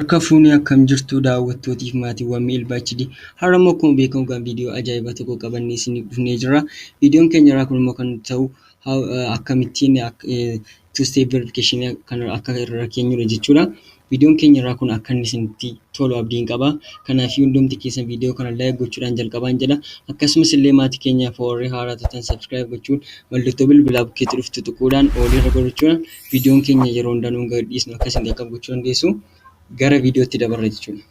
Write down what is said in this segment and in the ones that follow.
Harka fuunee akkam jirtu daawwattootiif maatiiwwan Miilbaa HD. Har'a immoo akkuma beekamu egaa viidiyoo ajaa'ibaa tokko qabannee isiniif dhufnee jirra. Viidiyoon keenya irraa kun immoo kan ta'u akkamittiin two step verification kan akka irra keenyudha jechuudha. Viidiyoon keenya irraa kun akka inni isinitti tolu abdiin qaba. Kanaafuu hundumti keessan viidiyoo kana like gochuudhaan jalqabaan jedha. Akkasumas illee maatii keenyaaf warri haaraa taatan subscribe gochuun mallattoo bilbilaa bukkeetti dhuftu tuquudhaan olii irra gochuudhaan viidiyoon keenya yeroo hundaa nuun gadhiisnu akka isin qaqqabu gochuu dandeessu. Gara viidiyootti dabarra jechuudha.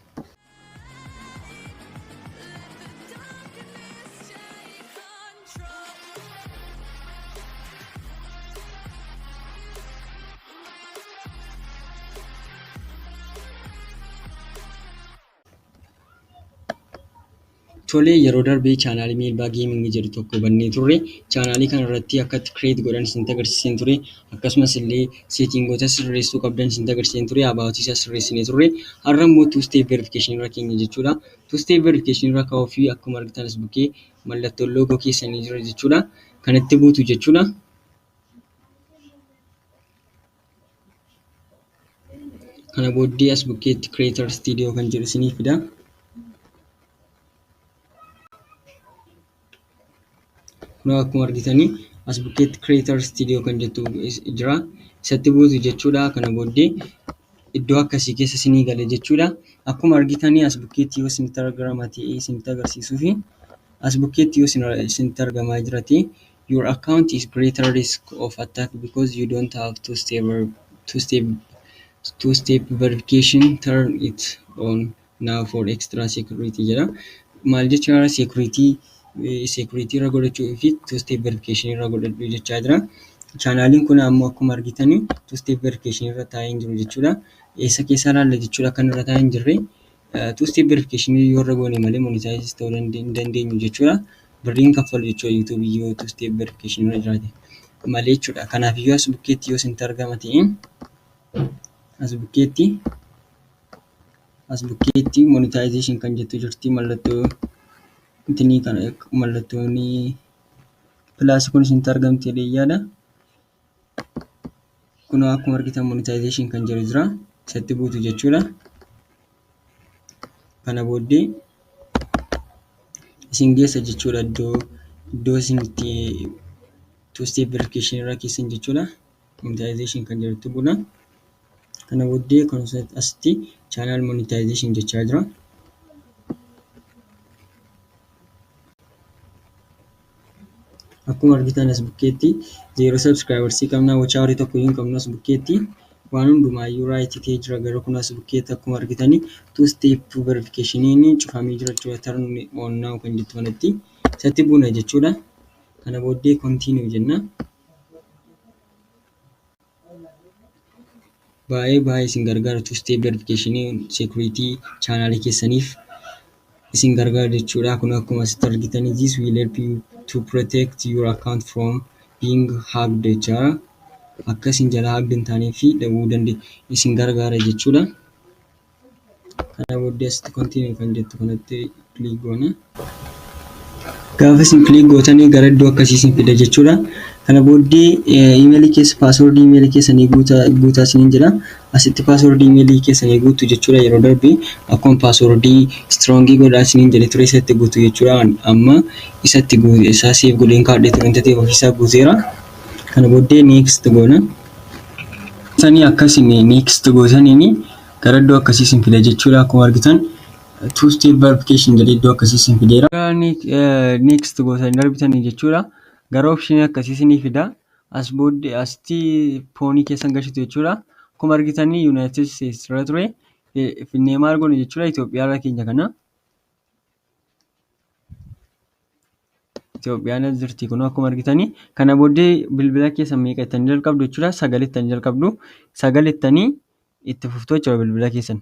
Tolee, yeroo darbee chaanaalii Meelbaa Gaming jedhu tokko bannee turre. Chaanaalii kana irratti akka itti create godhan isinitti agarsiiseen ture. Akkasumas illee settingoota sirreessuu qabdan isinitti agarsiiseen ture. About isaa sirreessinee turre. Har'a immoo two step verification irra keenya jechuudha. Two step verification irra kaa'uu fi akkuma argitan as bukkee mallattoon loogoo keessanii jira jechuudha. Kanatti buutu jechuudha. Kana booddee as bukkeetti Creator Studio kan jedhu isinii fida. Kunoo akkuma argitanii as bukkeetti Creator Studio kan jettu jira. Isatti buutu jechuudha. Kana booddee iddoo akkasii keessa isinii gale jechuudha. Akkuma argitanii as bukkeetti yoo isinitti argama ta'e isinitti agarsiisuu fi as bukkeetti yoo isinitti argamaa jira ta'e, "Your account is greater risk of attack because you don't have two step verification. Turn it on now for extra security" jedha. Maal jechuudha? Security irra godhachuu fi two step verification irra godhadhu jechaa jira. Chaanaaliin kun ammoo akkuma argitanii two step verification irra taa'ee hin jiru jechuudha. Eessa keessa ilaalla jechuudha kan irra taa'ee hin jirre? Two step verification yoo irra goone malee monetize ta'uu hin dandeenyu jechuudha. Birriin kaffalu jechuudha YouTube yoo two step verification irra jiraate malee jechuudha. Kanaafiyyuu as bukkeetti yoo isinitti argama ta'e, as bukkeetti monetization kan jettu jirti. Mallattoo intinii kana, mallattoon plus kun isinitti argamti jedhee yaada. Kunoo akkuma argitan monetization kan jedhu jira. Isatti buutu jechuudha. Kana booddee isin geessa jechuudha iddoo isin itti two step verification irra keessan jechuudha. Monetization kan jedhutti buuna. Kana booddee asitti channel monetization jechaa jira. Akkuma argitan as bukkeetti zero subscribers qabna, watch hour tokko iyyuu hin qabnu. As bukkeetti waan hundumaayyuu right ta'ee jira, garuu kun as bukkeetti akkuma argitanii two step verification cufamee jira jechuudha. Turn on now kan jettu kanatti isatti buuna jechuudha. Kana booddee continue jenna. Baay'ee baay'ee isin gargaara. Two step verification security chaanaalii keessaniif isin gargaara jechuudha. Kun akkuma asitti argitanii "This will help you to protect your account from being hacked" jechaadha. Akka isin jalaa hacked hin taanee fi dhabuu dandeenye isin gargaara jechuudha. Kana booddee asitti continue kan jettu kanatti click goona. Gaafa isin click gootanii gara iddoo akkasii isin fida jechuudha. Kana booddee iimeelii keessa, paaswordii iimeelii keessanii guutaa isiniin jedha. Asitti paaswordii iimeelii keessanii guutu jechuudha. Yeroo darbe akkuma paaswordii strong godhaa isiniin jedhe ture, isatti guutu jechuudha. Amma isatti isaa save godheen kaa'adhee ture ta'eef ofiisaa guuteera. Kana booddee next goona. Sanii akkasiin next gootaniini gara iddoo akkasii isin fida jechuudha. Akkuma argitan two step verification jedhee iddoo akkasii isin fideera. Next gootanii darbitanii jechuudha. Gara option akkasii isinii fida. As booddee asitti phone keessan galchitu jechuudha. Akkuma argitanii United States irra ture. Finnee maal goone jechuudha? Itoophiyaa irra keenya kana. Itoophiyaan as jirti kun akkuma argitanii. Kana booddee bilbila keessan meeqa ittanii jalqabdu jechuudha? Sagal ittanii jalqabdu. Sagal ittanii itti fuftu jechuudha bilbila keessan.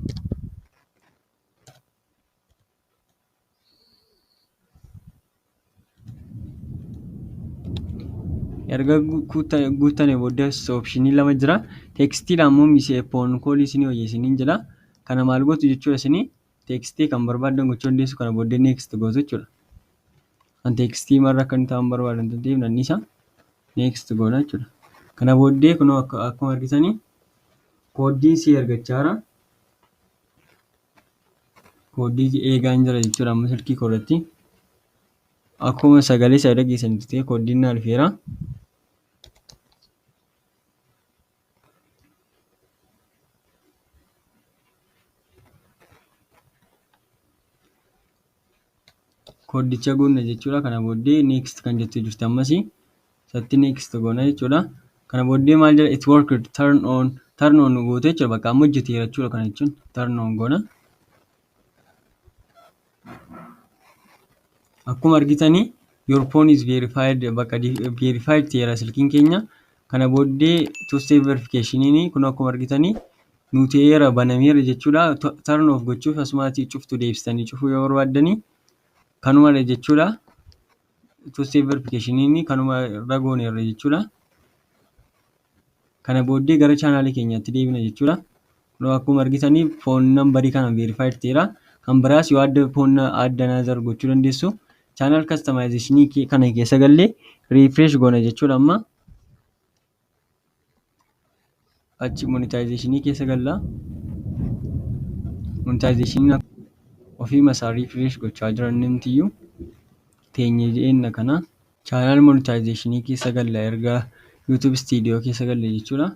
Erga guuttanii booddee option lama jira. Textiidhaan immoo misee phone call isinii hojii isiniin jedha. Kana maal gootu jechuudha isinii? Text kan barbaaddan gochuu dandeessu. Kana booddee next gootu jechuudha. Kan text marra akka inni ta'an barbaadan ta'eef nanni isa next goona jechuudha. Kana booddee kunoo akkuma argitanii kooddiin si ergachaa jira. Kooddii eegaan jira jechuudha amma silkii koo irratti. Akkuma sagalee isaa dhageessanitti ta'e kooddiin naa dhufeera. Kooddicha guunna jechuudha. Kana booddee next kan jettu jirti ammas. Isatti next goona jechuudha. Kana booddee maal jedha? It worked, turn on, turn on goote jechuudha. Bakka amma hojjeteera jechuudha, kana jechuun turn on goona. Akkuma argitanii, your phone is verified, bakka verified ta'eera silkiin keenya. Kana booddee two step verification kun akkuma argitanii nu ta'eera, banameera jechuudha. Turn off gochuuf asumaatii cuftu, deebistanii cufuu yoo barbaaddanii kanumadha jechuudha. Two step verification kanuma irra gooneerra jechuudha. Kana booddee gara chaanaalii keenyaatti deebina jechuudha. Akkuma argitanii phone numberii kanaan verified ta'eera. Kan biraas yoo adda phone adda another gochuu dandeessu. Channel customization kana keessa gallee refresh goona jechuudha amma. Achi monetization keessa galla. Monetization ofiima isaa refresh gochaa jira innimtiyyuu. Teenyee jeenna kana. Channel monetization keessa galla erga YouTube Studio keessa galle jechuudha.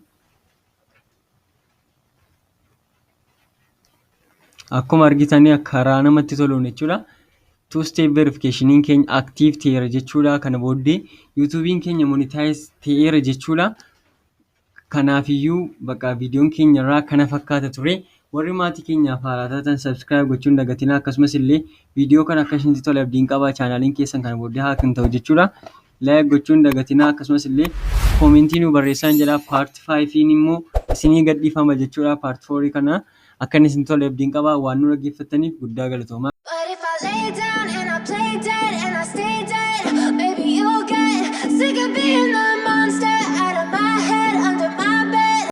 Akkuma argitanii karaa namatti toluun jechuudha. Two step verification keenya active ta'eera jechuudha. Kana booddee YouTube'n keenya monetize ta'eera jechuudha. Kanaafiyyuu bakka viidiyoon keenya irraa kana fakkaata ture. Warri maatii keenyaaf haaraa taatan subscribe gochuun dagatinaa. Akkasumas illee viidiyoo kana akka isinitti tole abdiin qaba. Chaanaaliin keessan kana booddee haa kan ta'u jechuudha. Like gochuun dagatinaa, akkasumas illee koomentii nu barreessaan jedha. Part 5 immoo isinii gadhiifama jechuudha. Part 4 kana akka inni isin tole abdiin qaba. Waan nu dhaggeeffattaniif guddaa galatoomaa. But if I lay down and I play dead and